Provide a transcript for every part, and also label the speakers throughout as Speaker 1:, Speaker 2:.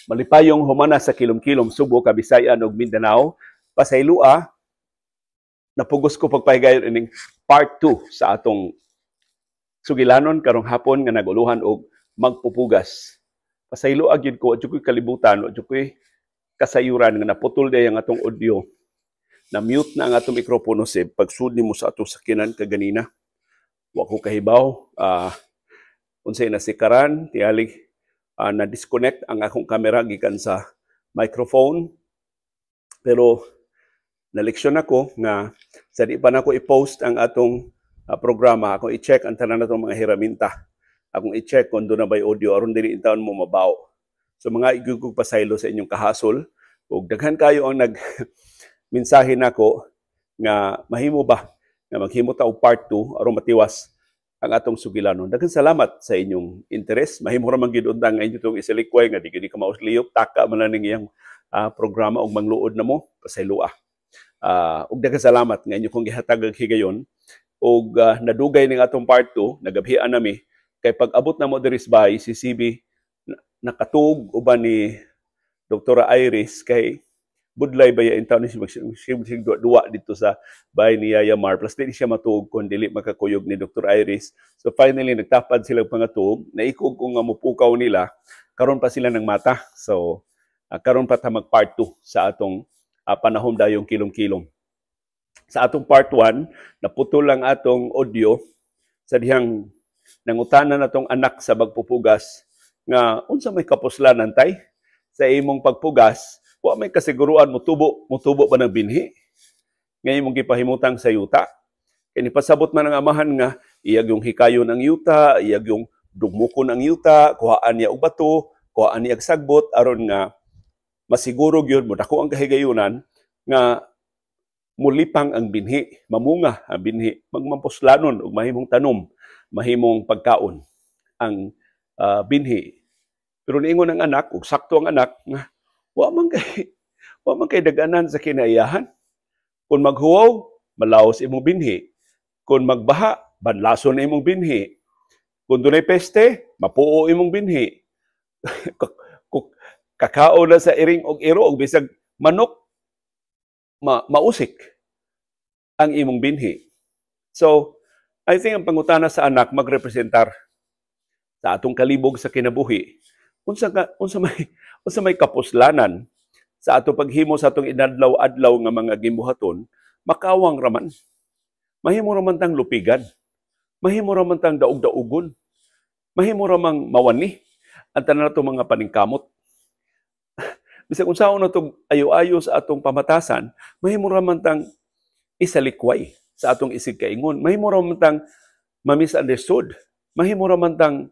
Speaker 1: Malipayong humana sa kilom-kilom Subo, Kabisayan ug Mindanao. Pasayloa, napugos ko pagpahigayon ining part 2 sa atong sugilanon karong hapon nga naguluhan og magpupugas. Pasayloa gyud ko, adyo ko'y kalibutan, adyo ko'y kasayuran nga naputol day ang atong audio. Na-mute na ang atong mikropono, Seb, pagsud nimo sa atong sakinan kaganina. Wa ko kahibaw unsay nasikaran, tingali na-disconnect ang akong kamera gikan sa microphone. Pero naleksyon ako nga sa di pa nako i-post ang atong programa, akong i-check ang tanan natong mga hiraminta. Akong i-check kung duna ba'y audio aron dili intawon mo mabaw. So mga igugug pasaylo sa inyong kahasol ug daghan kayo ang nag mensahe nako nga mahimo ba nga maghimo ta og part 2 aron matiwas ang atong sugilanon. Daghang salamat sa inyong interes. Mahimo ra man gyud unta nga inyo tong isalikway nga di gyud ka mausliyok, taka man lang ning iyang programa ug mangluod na mo, pasayloa. Ug daghang salamat nga inyo kong gihatag ang higayon ug nadugay ning atong part 2, nagabhian nami kay pag abot na mo diri sa bahay, si CB nakatug uban ni Dr. Iris kay budlay ba ya in town ni sig duwa dito sa bahay ni Yaya Mar, plus dili siya matuog kung dili makakuyog ni Dr. Iris. So finally nagtapad sila pangatuog, naikog ko nga mupukaw nila, karon pa sila ng mata. So karon pa ta mag part 2 sa atong panahom dayong kilom-kilom. Sa atong part 1, naputol lang atong audio sa dihang nangutana natong anak sa magpupugas nga unsa may kapuslanan tay sa imong pagpugas, wa may kasiguruan mutubo ba ng binhi nga imong gipahimutang sa yuta. Kay nipasabot man ang amahan nga iyag yung hikayon ang yuta, iyag yung dugmukon ang yuta, kuhaan niya og bato, kuhaan niya og sagbot aron nga masiguro gyud mo dako ang kahigayunan nga mulipang ang binhi, mamunga ang binhi, magmampuslanon ug mahimong tanom, mahimong pagkaon ang binhi. Pero niingon ang anak, ug sakto ang anak nga wa man kay daganan sa kinaiyahan. Kung maghuwaw, malaos imong binhi. Kung magbaha, banlason na imong binhi. Kung dunay peste, mapuo imong binhi. Kakao na sa iring og iro og bisag manok, mausik ang imong binhi. So, I think ang pangutana sa anak magrepresentar sa atong kalibog sa kinabuhi. Unsa may kapuslanan sa atong paghimo sa atong inadlaw-adlaw nga mga gimbuhaton, makawang raman. Mahimo raman tang lupigan. Mahimo raman tang daog-daugon. Mahimo ramang mawani ang tanan nato mga paningkamot. Bisag unsaon na ayo-ayo sa atong pamatasan, mahimo raman tang isalikway sa atong isig kaingon. Mahimo raman tang ma-misunderstood. Mahimo raman tang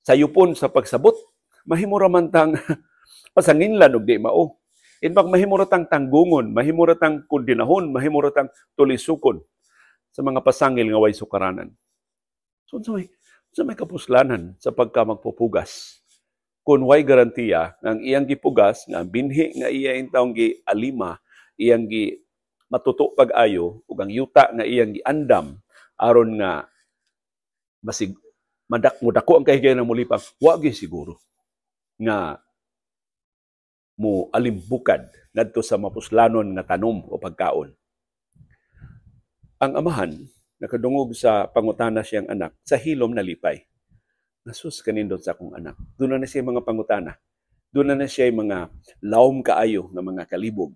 Speaker 1: sayupon sa pagsabot. Mahimo raman tang pasanginlan og di mao. In fact, mahimo ra tang tanggungon, mahimo ra tang kundinahon, mahimo ra tang tulisukon sa mga pasangil nga way sukaranan. So, unsa may kapuslanan sa pagka magpupugas kung way garantiya nga ang iyang gipugas, nga ang binhi nga iya intawong gi alima, iyang gi matuto pag-ayo, ug ang yuta nga iyang giandam aron nga masig madak mo dako ang kahigayon ng mulipang, wa gyud siguro nga mo alimbukad ngadto sa mapuslanon nga tanom o pagkaon? Ang amahan nakadungog sa pangutana siyang anak, sa hilom nalipay. Nasus, kanindot sa akong anak. Duna na siya mga pangutana. Duna na siya mga lawom kaayo nga mga kalibog.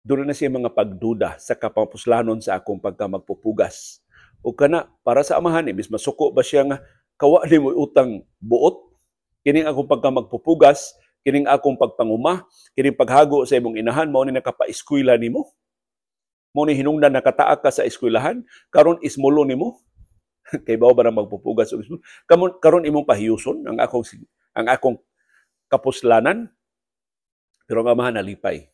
Speaker 1: Duna na siya mga pagduda sa kapapuslanon sa akong pagka magpupugas. O kana, para sa amahan, imbis masuko ba siya nga kawa ni mo utang buot, kining akong pagka magpupugas, kining akong pagpanguma, kining paghago sa imong inahan, mao ni nakapaeskwela nimo. Mao ni hinungdan nakataak ka sa eskwelahan, karon ismulo nimo. Kay bawo ba na magpupugas og ismulo? Kamon karon imong pahiyuson ang akong kapuslanan. Pero ang amahan nalipay.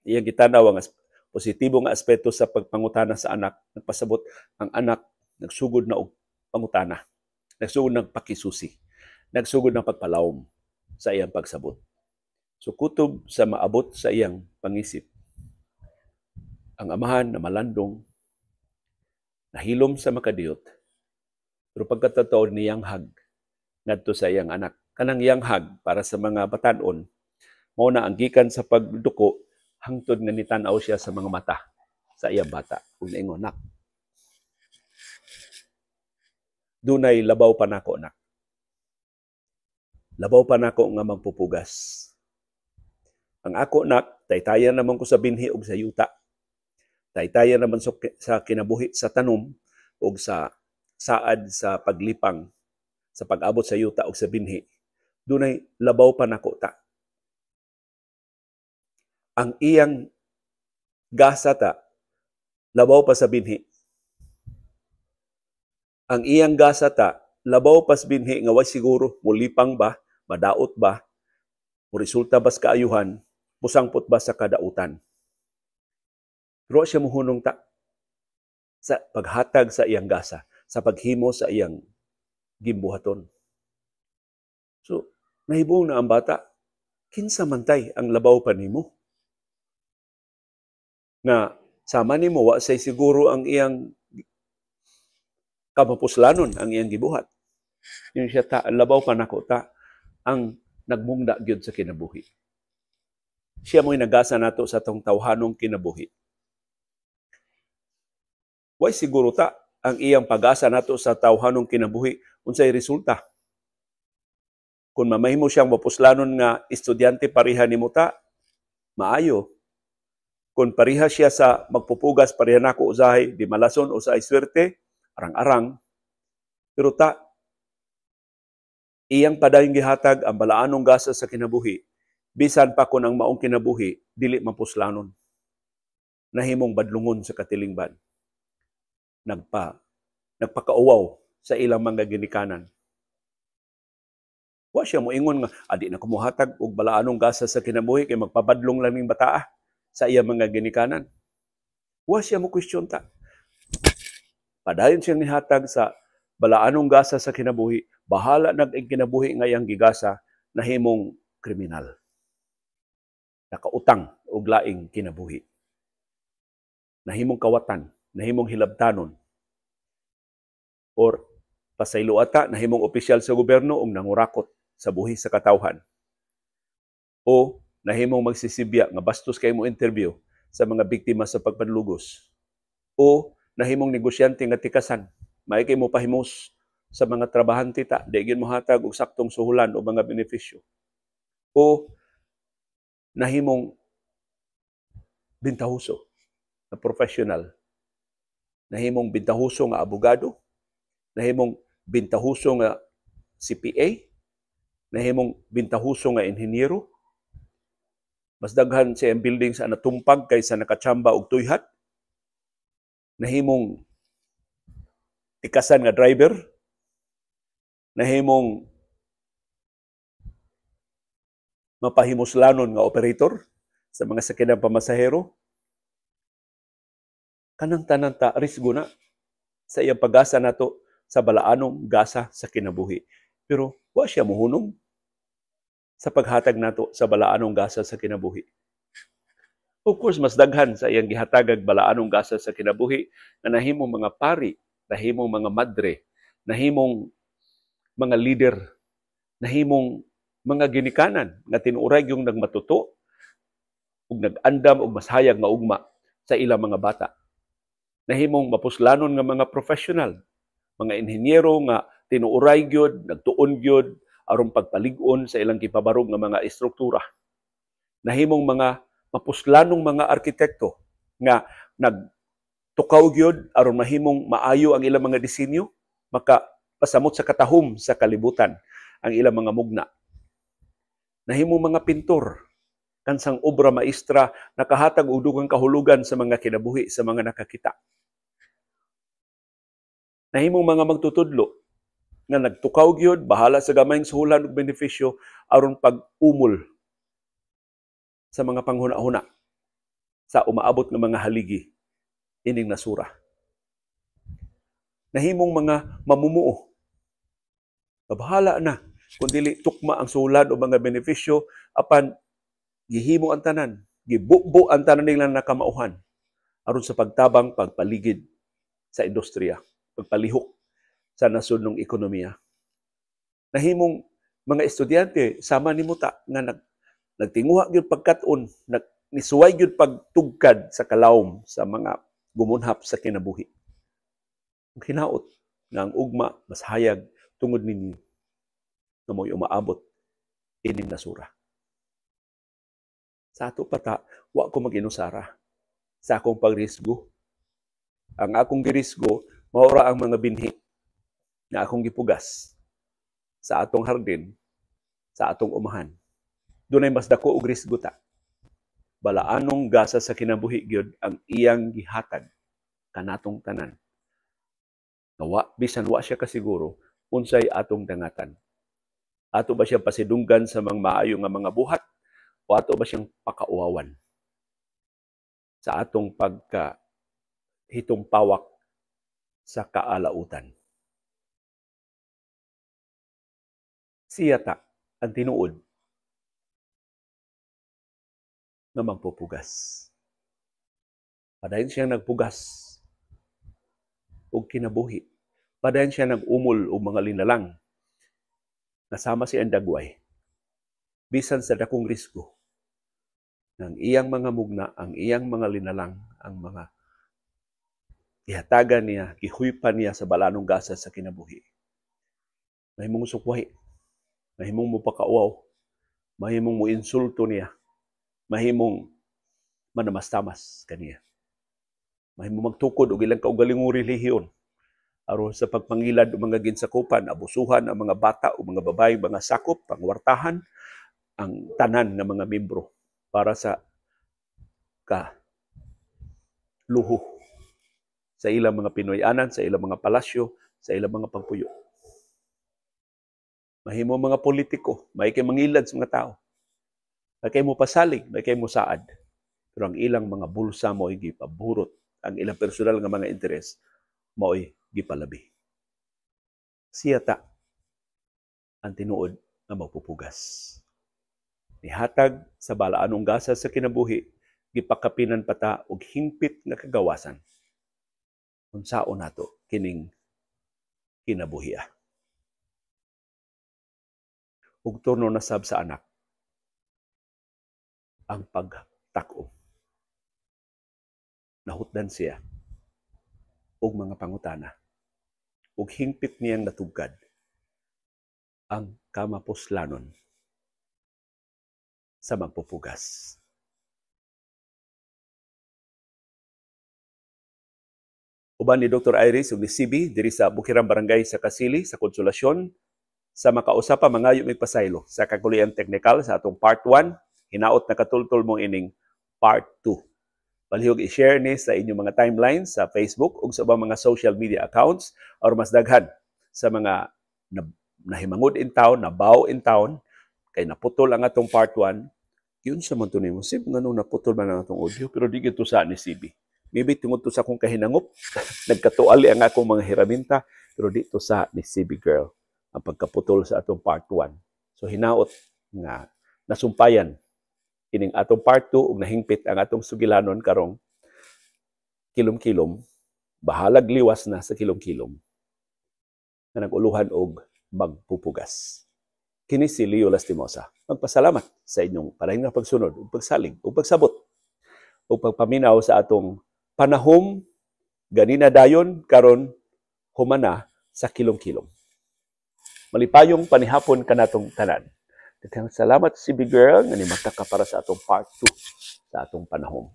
Speaker 1: Iyang gitanaw ang positibo nga aspeto sa pagpangutana sa anak. Nagpasabot ang anak nagsugod na og pangutana. Nagsugod ng pakisusi. Nagsugod ng pagpalawom sa iyang pagsabot. So kutob sa maabot sa iyang pangisip, ang amahan na malandong, nahilom sa makadiyot, pero pagkatotoo niyanghag ngadto sa iyang anak. Kanang yanghag para sa mga batan-on, mao na ang gikan sa pagduko hangtod nga nitan-aw siya sa mga mata sa iyang bata ug niingon, "Nak, dunay labaw pa nako, nak. Labaw pa nako nga magpupugas. Ang ako, nak, taytayan naman ko sa binhi ug sa yuta. Taytayan naman sa kinabuhi sa tanom ug sa saad sa paglipang sa pag-abot sa yuta ug sa binhi. Dunay labaw pa nako ta." Ang iyang gasa ta, labaw pa sa binhi. Ang iyang gasa ta, labaw pa sa binhi nga way siguro, mulipang ba, madaot ba, moresulta ba sa kaayuhan, musangpot ba sa kadautan. Pero siya muhunong ta sa paghatag sa iyang gasa, sa paghimo sa iyang gimbuhaton. So, nahibong na ang bata, kinsa man tay ang labaw pa nimo? Nga sama nimo wa say siguro ang iyang kamapuslanon ang iyang gibuhat. Yung siya ta, ang labaw pa nako ta, ang nagmungda gyud sa kinabuhi. Siya mo'y nagasa nato sa atong tawhanong kinabuhi. Way siguro ta ang iyang pag-asa nato sa tawhanong kinabuhi unsay resulta. Kung mamahimo siyang mapuslanon nga estudyante pareha nimo ta, maayo. Kung pareha siya sa magpupugas pareha nako usahay di malason o sa swerte, arang-arang. Pero ta, iyang padayong gihatag ang balaanong gasa sa kinabuhi, bisan pa kun ang maong kinabuhi dili mapuslanon. Nahimong badlungon sa katilingban. Nagpakauwaw sa ilang mga ginikanan. Wa siya moingon nga adi na kumuhatag og balaanong gasa sa kinabuhi kay magpabadlong lang ning bataa sa iyang mga ginikanan. Wa siya mo question ta. Padayon siyang nihatag sa balaanong gasa sa kinabuhi, bahala nag kinabuhi nga iyang gigasa nahimong kriminal. Nakautang og laing kinabuhi. Nahimong kawatan, nahimong hilabtanon. Or pasaylo ata nahimong opisyal sa gobyerno og nangurakot sa buhi sa katawhan. O nahimong magsisibya nga bastos kay mo interview sa mga biktima sa pagpanlugos. O nahimong negosyante nga tikasan, may kay mo pahimos sa mga trabahante ta, di gyud mohatag og saktong suhulan o mga benepisyo. O nahimong bintahuso na professional, nahimong bintahuso nga abogado, nahimong bintahuso nga CPA, nahimong bintahuso nga inhinyero. Mas daghan sa iyang building sa natumpag kaysa nakachamba og tuyhat. Nahimong tikasan nga driver, nahimong mapahimuslanon nga operator sa mga sakyanan pamasahero. Kanang tanan ta risgo na sa iyang pag-asa nato sa balaanong gasa sa kinabuhi. Pero wa siya mohunong sa paghatag nato sa balaanong gasa sa kinabuhi. Of course, mas daghan sa iyang gihatagag balaanong gasa sa kinabuhi na nahimong mga pari, nahimong mga madre, nahimong mga leader, nahimong mga ginikanan nga tinuoray yung nagmatuto ug nag-andam og mas hayag nga ugma sa ilang mga bata. Nahimong mapuslanon nga mga professional, mga inhinyero nga tinuoray gyud, nagtuon gyud aron pagpalig-on sa ilang gipabarog nga mga istruktura. Nahimong mga mapuslanong mga arkitekto nga nagtukaw gyud aron mahimong maayo ang ilang mga disenyo, makapasamot sa katahom sa kalibutan ang ilang mga mugna. Nahimong mga pintor, kansang obra maestra nakahatag og dugang kahulugan sa mga kinabuhi sa mga nakakita. Nahimong mga magtutudlo nga nagtukaw gyud, bahala sa gamayng suhulan ug benepisyo aron pag-umol sa mga panghuna-huna sa umaabot nga mga haligi ining nasura. Nahimong mga mamumuo, bahala na kung dili tukma ang suhulan o mga benepisyo, apan gihimo ang tanan, gibubo ang tanan nilang nakamauhan aron sa pagtabang pagpaligid sa industriya, pagpalihok sa nasudnong ekonomiya. Nahimong Mga estudyante sama nimo ta nga nagtinguha gyud pagkat-on, nisuway gyud pagtugkad sa kalawom sa mga gumunhap sa kinabuhi. Ang hinaot nga ang ugma mas hayag tungod ninyo nga mo'y umaabot ining nasura. Sa ato pa ta, wa ko mag-inusara sa akong pagrisgo. Ang akong girisgo, maura ang mga binhi na akong gipugas sa atong hardin, sa atong umahan. Dunay mas dako og risgo ta. Balaanong gasa sa kinabuhi gyud ang iyang gihatag kanatong tanan. Nga bisan wa siya kasiguro unsay atong dangatan. Ato ba siya pasidunggan sa mga maayo nga mga buhat o ato ba siyang pakauwawan sa atong pagka hitong pawak sa kaalautan? Siya ta ang tinuod nga magpupugas. Padayon siyang nagpugas og kinabuhi. Padayon siya nag-umol og mga linalang. Nasama si Andagway. Bisan sa dakong risgo ng iyang mga mugna, ang iyang mga linalang, ang mga gihatagan niya, gihuypan niya sa balanong gasa sa kinabuhi. Mahimong sukwahi, mahimong mopakauwaw, mahimong moinsulto niya, mahimong manamastamas kaniya. Mahimong magtukod og ilang kaugalingong relihiyon aron sa pagpangilad og mga ginsakupan, abusuhan ang mga bata o mga babae, mga sakop, pangwartahan ang tanan nga mga membro para sa ka luho sa ilang mga Pinoy-anan, sa ilang mga palasyo, sa ilang mga pagpuyo. Mahimo mga politiko, may kay mangilad sa mga tao, may kay mo pasalig, may kay mo saad. Pero ang ilang mga bulsa mo'y gipaburot, ang ilang personal nga mga interes mo'y gipalabi. Siya ta ang tinuod nga magpupugas. Nihatag sa balaanong gasa sa kinabuhi, gipakapinan pa ta og hingpit nga kagawasan. Unsaon nato kining kinabuhia. Ug turno na sab sa anak ang pagtak-o. Nahutdan siya og mga pangutana ug hingpit niyang natugkad ang kamapuslanon sa magpupugas. Uban ni Dr. Iris ug ni CB diri sa Bukirang Barangay sa Kasili sa Konsolasyon sa makausapa mangayo mig pasaylo sa kakulian teknikal sa atong part 1. Hinaot na katultol mo ining part 2. Palihog i-share ni sa inyong mga timelines sa Facebook ug sa ubang mga social media accounts or mas daghan sa mga nahimangod in town, nabaw in town, kay naputol ang atong part 1. Yun sa man to nimo, Sib, nganong naputol man ang atong audio, pero di gito sa ni CB. Maybe tungod to sa akong kahinangop, nagkatuali ang akong mga hiraminta, pero di to sa ni CB girl ang pagkaputol sa atong part 1. So hinaot nga nasumpayan kining atong part 2 ug nahingpit ang atong sugilanon karong kilom-kilom, bahalag liwas na sa kilom-kilom na nag-uluhan og magpupugas. Kini si Leo Lastimosa. Magpasalamat sa inyong padayon nga pagsunod ug pagsalig ug pagsabot ug pagpaminaw sa atong panahom ganina dayon karon humana sa kilom-kilom. Malipayong panihapon kanatong tanan. Daghang salamat, CB girl, nga nimata ka para sa atong part 2 sa atong panahom.